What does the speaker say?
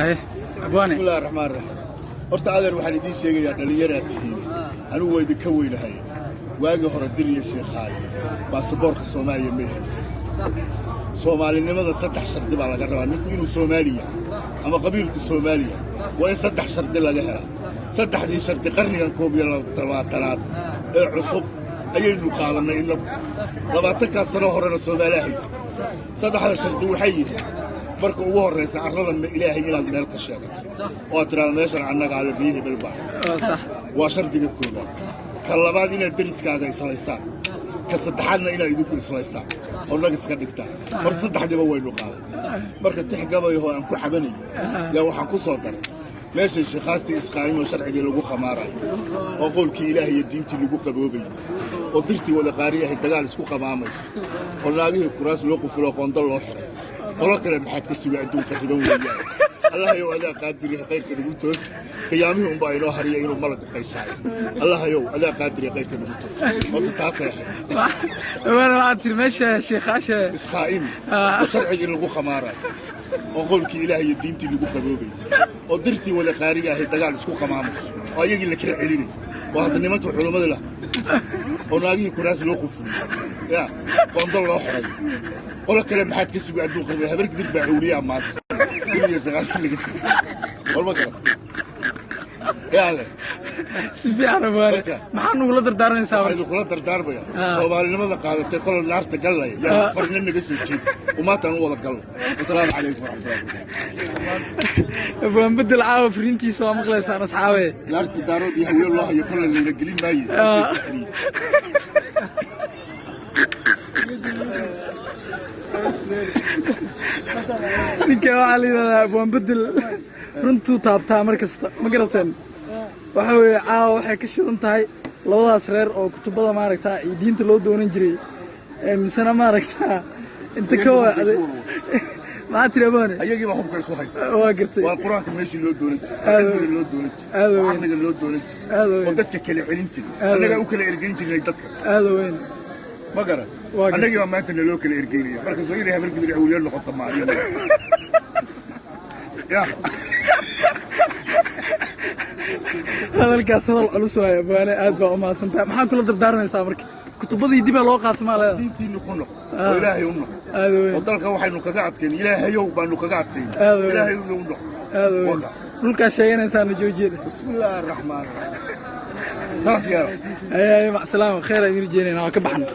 Aye, abwaane. Bismillahi raxmaan raxiim. Horta adeer, waxaan idiin sheegayaa, dhallinyaraad tihiin, anigu waa idinka weynahay. Waagii hore Dir iyo Sheekhaale baasaboorka Soomaaliya may haysan. Soomaalinimada saddex shardi baa laga rabaa. Ninku inuu Soomaali yahay ama qabiilku Soomaali yahay waa in saddex shardi laga helaa. Saddexdii shardi qarnigan 21aad ee cusub ayaynu qaadannay innagu. 20-kaas sano horena Soomaaliya haysatay. Saddexda shardi waxay yihiin: marka ugu horraysa, carrada Ilaahay inaad meel ka sheegato oo aad tidhahdo, "Meeshan annagaa le, riyo hebel baa." Waa sax. Waa shardiga koowaad. Ka labaad, inaad deriskaaga islaysaan. Ka saddexaadna, inaad idinku islaysaan oo nag iska dhigtaan. Horta saddexdiiba waynu qaaday. Marka tix gabayahoo aan ku cabanayo yaa waxaan ku soo daray: meeshay sheekhaastii isqaa'imoo sharcigii lagu khamaarayo, oo qowlkii Ilaah iyo diintii lagu qaboobayo, oo dirtii wada qaariyahay dagaal isku qamaamayso, oo naagihii kuraas loo qufuloo qondo loo xiray, qolo kale maxaad ka suga? Adduunka riban weeyaan. Allahayow, adaa qaadiriya, khayrka nagu toos. Qiyaamihii unbaa inoo hariya inuu malagu qayshaayo. Allahayow, adaa qaadiriya, khayrka nagu toos. Horta taasay ahayd. Abwaane, waxaad tiri meesha sheekhaasha isqaa'imi oo sharcigii lagu khamaarayo, oo qowlkii Ilaah iyo diintii lagu qaboobayo, oo dirtii wada qaariga ahayd dagaal isku qamaamayso, oo ayagii la kala celinayo, oo hadda nimanka culummada lah, oo naagihii kuraas loo qufuliyey, ya qondo loo xiray, qolo kale maxaad ka suga? Adduun qarbe Habar Gidir baa awliyaa maanta. Diriyo shaqaaltii laga tegey walma kale yaale. Si fiican, abwaane. Maxaa nugula dardaarmaysaa marka? Waxaynu kula dardaarmaya, Soomaalinimada qaadatay qola naarta gallaya yaa farna naga soo jeeda, umaataan u wada galno. Wasalaamu calaykum waraxmatullahi wabarakatu. Abwaan Bedel caawa fariintiisa waa maqlaysaan, asxaabe. Naarta Daarood iyo Haween loo hayo kolle layna gelin maaye. Ninka waxaa la yidhahdaa abwaan Bedel, runtuu taabtaa mar kasta, ma garateen? Waxa weeye, caawa waxay ka shidan tahay labadaas reer oo kutubada maaragtaa iyo diinta loo doonan jiray ee misena maaragtaa inta ka waacday. Maxaa tiri, abwaane? Ayagii baa hubka isu haysta. Waa gartay. Waa Qur-aanka meeshii loo doonan jiray, cilmiga loo doonan jiray, Aad oo weyn. caqliga loo doonan jiray, Aad oo weyn. dadka kala celin jiray. Aad Annagaa weyn. u kala ergeyn jirnay dadka. Aada weyn. Ma garan? Waa gartay. Annagii baa maanta naloo kala ergeynaya. Marka soo inay Habar Gidir awliya noqoto maalin ya. Hadalkaas hadal culus waaye. Abwaane, aad baa u mahadsantahay. Maxaa kula dardaarmaysaa marka? Kutubadii dibaa loo qaato maa leedahay? Diintiinnu ku noqo oo Ilaahay u noqo. Aada Oo weyn. dalka waxaynu kaga adkayn Ilaahayow baanu kaga adkayn. Aad weyn. Ilaahay u noqo. Aada weyn. Waka. Dhulkaa sheeganaysaana joojiyada. Bismillaahi araxmaan raxiim, saas yeela. Ay, macsalaama, khayr aan idin rajeynayna. Waa ka baxna.